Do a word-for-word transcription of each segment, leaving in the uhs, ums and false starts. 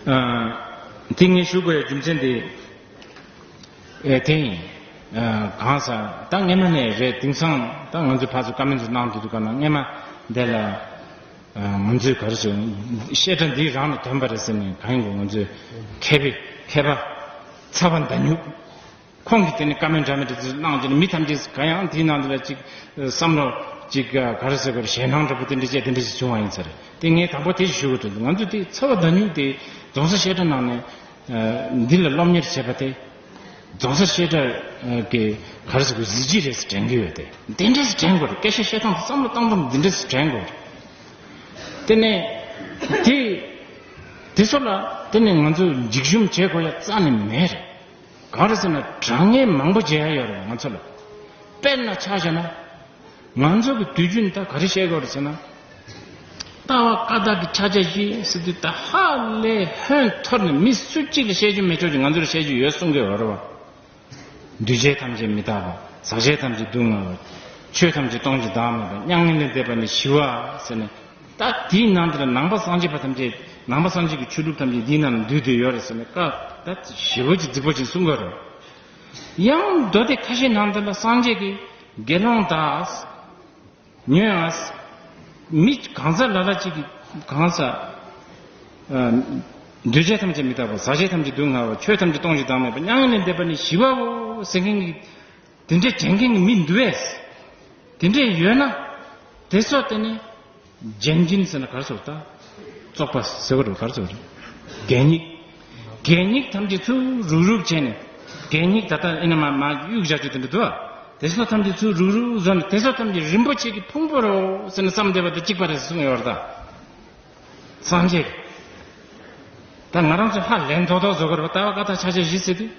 ཨ། དེ་ངས་ཞུ་དགོས་ཡ་རྒྱུ་མཚན་དེ། ཨེ། དེ་ཡིན། ཨ། གང་ཟག་ད་སྔས་མ་ནས་རེད། དེང་སང་ད་ང་ཚོས་ཕར་ཚུར་བཀའ་མོལ་ཚོ་གནང་དུས་དུས་ག་ན་སྔས་མ་འདི་ལ། ཨ། ང་ཚོས་ག་རེ་ཟེར། བཤད་གྲྭ་འདི་རང་ལ་ཐོན་པ་རེད་ཟེར་ནས་གང་ཡིན་གོ། ང་ཚོས་མཁས་པའི་མཁས་པ་ཚ་བ་མདའ་སྨྱུག་ཁོང་གིས་དེ་ནས་བཀའ་མོལ་འདྲ་མི་འདྲ་ཚོ་གནང་བྱས་ནས་མི་ཐམས་ཅད་གང་ཡང་དེའི་ནང་དུ་ལ་ཅིག་བསམ་བློ་ཅིག་ག་རེ་ཟེར་དགོས་རེད། ཞེད་སྣང་འདྲ་པོ་དེ་འདྲ་བྱས་དེ་འདྲ་ཞིག་བྱུང་བ་ཡིན་ས་རེད། དེ་ངས་དང་པོ་དེ་ཞུ་དགོས་འདུག་ང་ཚོ་དེ་ཚ་བ་མདའ་སྨྱུག་དེ་རྫོང་སར་བཤད་གྲྭ་ནང་ནས། ཨ། འདི་ལ་སློབ་གཉེར་བྱས་པ་དེ་རྫོང་སར་བཤད་གྲྭ་གི་ག་རེ་ཟེར་དགོས། གཟི་བརྗིད་རེད་ཟེར་དྲན་གྱི་ཡོད་དེ། འདི་འདྲས་སེ་དྲན་དགོས་རེད། སྐད་ཆ་བཤད་སྟངས་དང་བསམ་བློ་བཏང་སྟངས་འདི་འདྲས་སེ་དྲན་དགོས་རེད། དེ་ནས་དེ་དེ་ཚོ་ལ་དེ་ནས་ང་ཚོས་འཇིགས་ཞུམ་བྱེད་དགོས་ཡ་རྩ་ནས་མེད་རེད། གང་རེད་ཟེར་ན་དྲང་ངེས་མང་པོ་བརྗེ་ཡ་ཡོད་རེད་ང་ཚོ་ལ། དཔེར་ན་ཆ་བཞག་ན། ང་ཚོ་གི་དུས་རྒྱུན་ད་ག་རེ་བཤད་དགོས་རེད་ཟེར་ན། ལྟ་བ་བཀའ་རྟགས་ཀྱི་ཕྱག་རྒྱ་བཞི་ཟེར་དུས་ད་ཧ་ལས་ཧོན་འཐོར་ནས་མི་སུ་གཅིག་ལ་བཤད་རྒྱུ་མེད་ཆོག་ཅིག་ང་ཚོར་བཤད་རྒྱུ་ཡོད་གསུང་གི་ཡོད་རེད་བ། འདུས་བྱས་ཐམས་ཅད་མི་རྟག་པ། ཟག་བཅས་ཐམས་ཅད་སྡུག་བསྔལ་བ། ཆོས་ཐམས་ཅད་སྟོང་ཞིང་བདག་མེད་པ། མྱ་ངན་ལས་འདས་པ་ནི་ཞི་བ་ཟེར་ནས། ད་དེའི་ནང་དེ་ལ་ནང་པ་སངས་རྒྱས་པ་ཐམས་ཅད། ནང་པ་སངས་རྒྱས་ཀྱི་ཆོས་ལུགས་ཐམས་ཅད་འདིའི་ནང་ལ་འདུས་བསྡད་ཡོད་རེད་ཟེར་ནས་བཀའ་ད་ཞེ་པོ་ཅིག་རྫིག་པོ་ཅིག་གསུང་གི་ཡོད་རེད། ཡང་མདོ་སྡེ་ཁ་ཤས་ནང་དུ་ལ་སངས་རྒྱས་ཀྱིས་དགེ་སློང་དག་ཉོན་ཨ། མི་གང་ཟག་ལ་ལ་ཅིག་གིས་གང་ཟག་ཨ། འདུས་བྱས་ཐམས་ཅད་མི་རྟག་པ། ཟག་བཅས་ཐམས་ཅད་སྡུག་བསྔལ་བ། ཆོས་ཐམས་ཅད་སྟོང་ཞིང་བདག་མེད་པ། མྱ་ངན་ལས་འདས་པ་ནི་ཞི་བའོ་ཟེར་མཁན་གྱི་དེ་འདྲའི་དྲན་མཁན་གྱི་མི་འདུག་བས། དེ་འདྲའི་ཡོད་ན་དེ་ཚོ་དེ་ནི། ལྗན་ལྗིན་ཟེར་ན་ག་རེ་ཟེར་ད། བཙོག་པ་ཟེར་བ་རེད། ག་རེ་ཟེར་བ་རེད། གད་སྙིགས། གད་སྙིགས་ཐམས་ཅད་ཚུར་རུག་རུག་བྱས་ནས། གད་སྙིགས་ད་ལྟ་ཨེ་ན་མ་མ་གཡུག་བཞག་རྒྱུ་དེ་འདྲ་འདུག་ཨ། དེ་ཚོ་ཐམས་ཅད་ཚུར་རུག་རུག་བཟོས་ནས་དེ་ཚོ་ཐམས་ཅད་རིན་པོ་ཆེ་གི་ཕུང་པོ་རེད་ཟེར་ནས་བསམ་བསྡད་པ་དང་གཅིག་པ་རེད་ཟེར་གསུངས་ཡོད་རེད་ད། སངས་རྒྱས། ད་ང་རང་ཚོ་ཧ་ལས་མདོག་མདོག་བཟོ་གི་རེད་པ། ལྟ་བ་བཀའ་རྟགས་ཕྱག་རྒྱ་བཞི་ཟེར་དུས།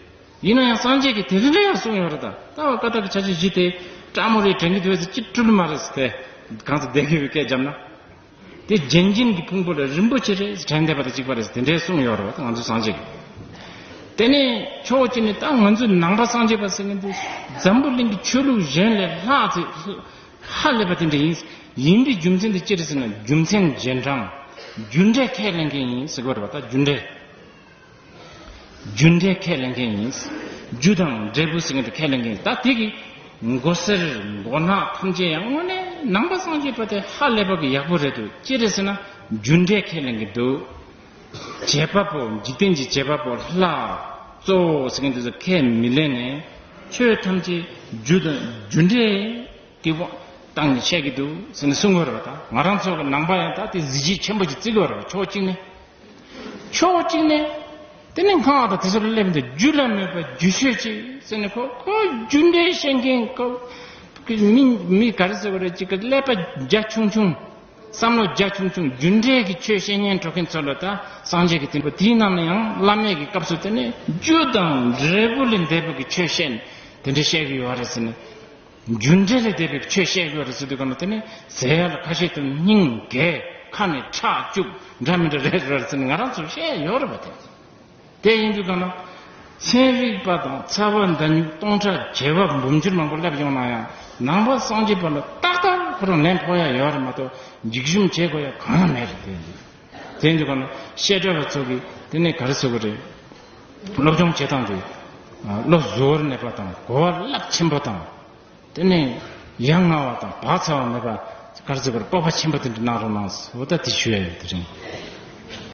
ཡིན་ན་ཡང་སངས་རྒྱས་ཀྱིས་དེ་འདྲ་ཡང་གསུངས་ཡོད་རེད་ད། ལྟ་བ་བཀའ་རྟགས་ཀྱི་ཕྱག་རྒྱ་བཞི་དེ་སྤྲ་མོ་རེད་དྲན་གྱི་འདུག་ཟེར་ཅིག་སྤྲུལ་མ་རེད་ཟེར་ཏེ། གང་ཟེར་བདེ་གི་བའི་སྐད་བརྒྱབ་ན། དེ་ལྗན་ལྗིན་གྱི་ཕུང་པོ་ལ་རིན་པོ་ཆེ་རེད་ཟེར་དྲན་བསྡད་པ་དང་གཅིག་པ་རེད་ཟེར་དེ་འདྲའི་གསུངས་ཡོད་རེད་པ། ད་ང་ཚོ་སངས་རྒྱས་ཀྱིས། དེ་ནས་ཕྱོགས་གཅིག་ནས་ད་ང་ཚོའི་ནང་པ་སངས་རྒྱས་པ་ཟེར་མཁན་དེ་འཛམ་བུ་གླིང་གི་ཆོས་ལུགས་གཞན་ལས་ལྷག་ཚེ། ཧ་ལས་པ་དེ་འདྲ་ཡིན། ཡིན་པའི་རྒྱུ་མཚན་དེ་ཅི་རེད་ཟེར་ན། རྒྱུ་མཚན་རྗེས་འབྲང་། རྒྱུ་འབྲས་ཁས་ལེན་མཁན་ཡིན་ཟེར་གྱི་ཡོད་རེད་པ། ད་རྒྱུ་འབྲས། རྒྱུ་འབྲས་ཁས་ལེན་མཁན་ཡིན། རྒྱུ་དང་འབྲས་བུ་ཟེར་མཁན་དེ་ཁས་ལེན་མཁན་ཡིན། ད་དེ་གི་མགོ་སེར་མགོ་ནག་ཐམས་ཅད་ཡང་དངོས་གནས་ནང་པ་སངས་རྒྱས་པ་དེ་ཧ་ལས་པ་གི་ཡག་པོ་རེད་འདུག་ཅི་རེད་ཟེར་ན་རྒྱུ་འབྲས་ཁས་ལེན་གྱི་འདུག་བྱེད་པ་པོ། འཇིག་རྟེན་གྱི་བྱེད་པ་པོ་ལྷ་གཙོ་བོ་ཟེར་མཁན་དེ་ཚོ་ཁས་མི་ལེན་ནས། ཆོས་ཐམས་ཅད་རྒྱུ་དང་རྒྱུ་འབྲས་ཀྱི་དབང་བཏང་ནས་བཤད་ཀྱི་འདུག་ཟེར་ནས་གསུང་གི་ཡོད་རེད་པ། ད་ང་རང་ཚོ་གི་ནང་པ་ཡང་ད་དེ་གཟི་བརྗིད་ཆེན་པོ་ཅིག་བརྩི་གི་ཡོད་རེད་པ། ཕྱོགས་གཅིག་ནས། ཕྱོགས་གཅིག་ནས། དེ་ནས་སྔགས་དང་དེ་ཚོ་ལ་སླེབས་འདུག་རྒྱུ་ལ་མོས་པ་རྒྱུ་ཆོས་ཅན་ཟེར་ནས། ཁོ་ཁོ་རྒྱུ་འབྲས་བཤད་མཁན་ཁོ་མི་མི་ག་རེ་ཟེར་བ་རེད། ཅིག་གི་ཀླད་པ་རྒྱ་ཆུང་ཆུང་། བསམ་བློ་རྒྱ་ཆུང་ཆུང་། རྒྱུ་འབྲས་ཀྱི་ཆོས་བཤད་སྙིང་བྲོ་མཁན་ཚོ་ལ་ད་སངས་རྒྱས་ཀྱི་དེ་འདྲ། དེའི་ནང་ནས་ཡང་བླ་མེད་ཀྱི་སྐབས་སུ་དེ་ནས་རྒྱུ་དང་འབྲས་བུ་ལས་འདས་པའི་གི་ཆོས་བཤད་ནས་དེ་འདྲ་བཤད་ཀྱི་ཡོད་རེད་ཟེར་ནས། རྒྱུ་འབྲས་ལས་འདས་པའི་ཆོས་བཤད་ཡོད་རེད་ཟེར་དུས་ག་ལ། དེ་ནི་ཟེར་ཡ་ལ་ཁ་ཤས་དེ་སྙིང་འགས། ཁ་ནས་ཁྲག་སྐྱུག་འདྲ་མི་འདྲ་རེད་རེད་ཟེར་ནས་ང་རང་ཚོ་བཤད་ཡོད་རེད་པ། དེ་དེ་ཡིན་དུས་ག་ལ། ཚན་རིག་པ་དང་ཚ་བ་མདའ་སྨྱུག་སྟོང་ཕྲག་བརྒྱད་པ་འབུམ་འགྱུར་མང་པོ་སླེབས་ཡོང་ན་ཡང་། ནང་པ་སངས་རྒྱས་པ་ལ་ཏག་ཏག་ཁོ་རང་ལན་ཕོག་ཡ་ཡོད་རེད་མ་གཏོགས། འཇིགས་ཞུམ་བྱེད་དགོས་ཡ་གང་ཡང་མེད་རེད། དེ་ཡིན་དུས། དེ་ཡིན་དུས་ག་ལ་བཤད་གྲྭ་བ་ཚོ་གིས་དེ་ནས་ག་རེ་ཟེར་དགོས་རེད། སློབ་སྦྱོང་བྱེད་སྟངས་དེ། བློ་གཟུ་བོར་གནས་པ་དང་གོ་བ་རླབས་ཆེན་པོ་དང་། དེ་ནས་ཡ་ང་བ་དང་བག་ཚ་བ་མེད་པ། ག་རེ་ཟེར་དགོས་རེད། སྤོབས་པ་ཆེན་པོ་དེ་འདྲ་གནང་རོགས་གནང་ཟེར། འོ་ད་དེ་ཞུ་ཡ་ཡོད། དེ་རིང་།